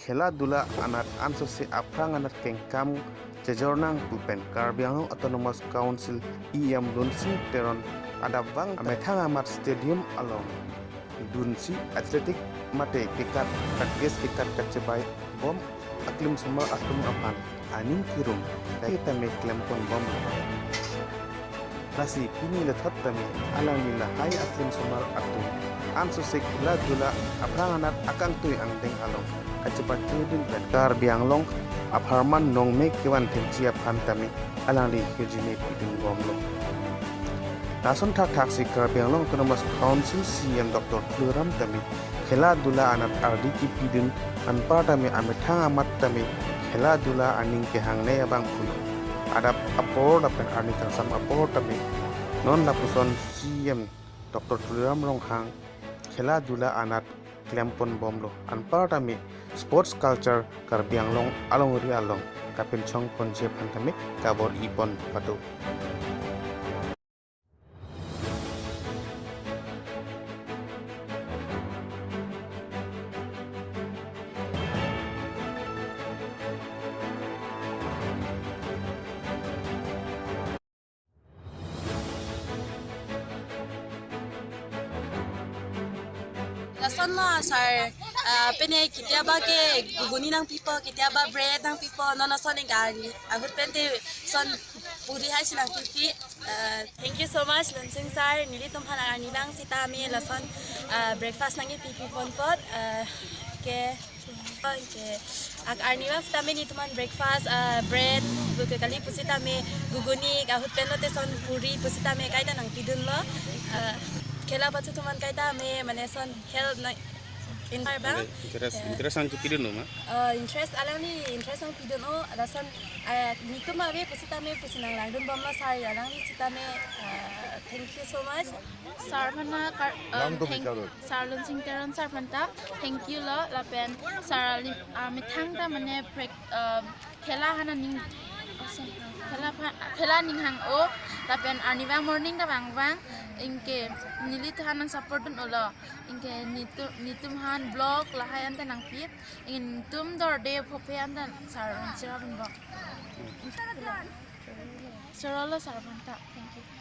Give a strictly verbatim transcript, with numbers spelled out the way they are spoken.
khela dula anat ansose aphrang anat kengkam chejor nang pu pen Karbi Anglong Autonomous Council E M Lunsing Teron adap vang amethang amat stadium along dunsi athletic mate kekat katges kekat kachebai bom aklimsomar atum aphan aning kirum kaitame klempon bomlo. Lasi pini lethot tame alangli lahai aklimsomar atum ansose khela dula aphrang anat akangtui angdeng along kachepachudun pen Karbi Anglong apharman nongmek kevan thengchi aphan tame alangli hirjume pidun bomlo. Lason thakthaksi Karbi Anglong Autonomous Council C M Doctor Tuliram tame khela dula anat ardi kipidun anparta me amethang amat tame khela dula aning kehangne abang pulo. Adap apor lapen arni kangsam apor tame non lapuson C M Doctor Tuliram Ronghang khela dula anat klempon bomlo. Anparta me sports culture Karbi Anglong alongri along kapinchong ponji aphan tame kabor-i pon pado. Lason lo sir, ah, pene ketiaba ke guguni nangpipo, ketiaba bread nangpipo, non lason ingkang ahut pente son puri hai si nangpipi. Ah, thank you so much, Lunsing sir. Nelitum aphan arni vang sitame lason, ah, breakfast nangkepipi pon apot, ah, ke, ke, ak arni vang sitame nelitum aphan breakfast, ah, bread, ke kali pusitame guguni, ahut pen lote son puri pusitame kaita nangpidunlo. Ah, khela pachu atum aphan kaitame mane son help nang in bang. Mane interest, eh, interest nangkepidun ma? Ah, interest alangli interest nangpidun o, lason, ah, nelitum ave pusitame pusi nanglangdun bomlo sir, alangli sitame, ah, thank you so much. Sir aphanta kar-, um, Lam to thank, bicharo. Sir Lunsing Teron sir aphanta thank you lo, lapen sir aling, ah, methang ta mane prek-, um, khela aning, khela aphan, khela aning hang o, lapen arni vang morning ta vang vang, anke nelitum aphan nang support dun olo, anke nelitum, nelitum aphan block lahai anta nangpi, anke nelitum dorde phophe anta sir Lunsing Teron bo. Sir lo sir aphanta, thank you.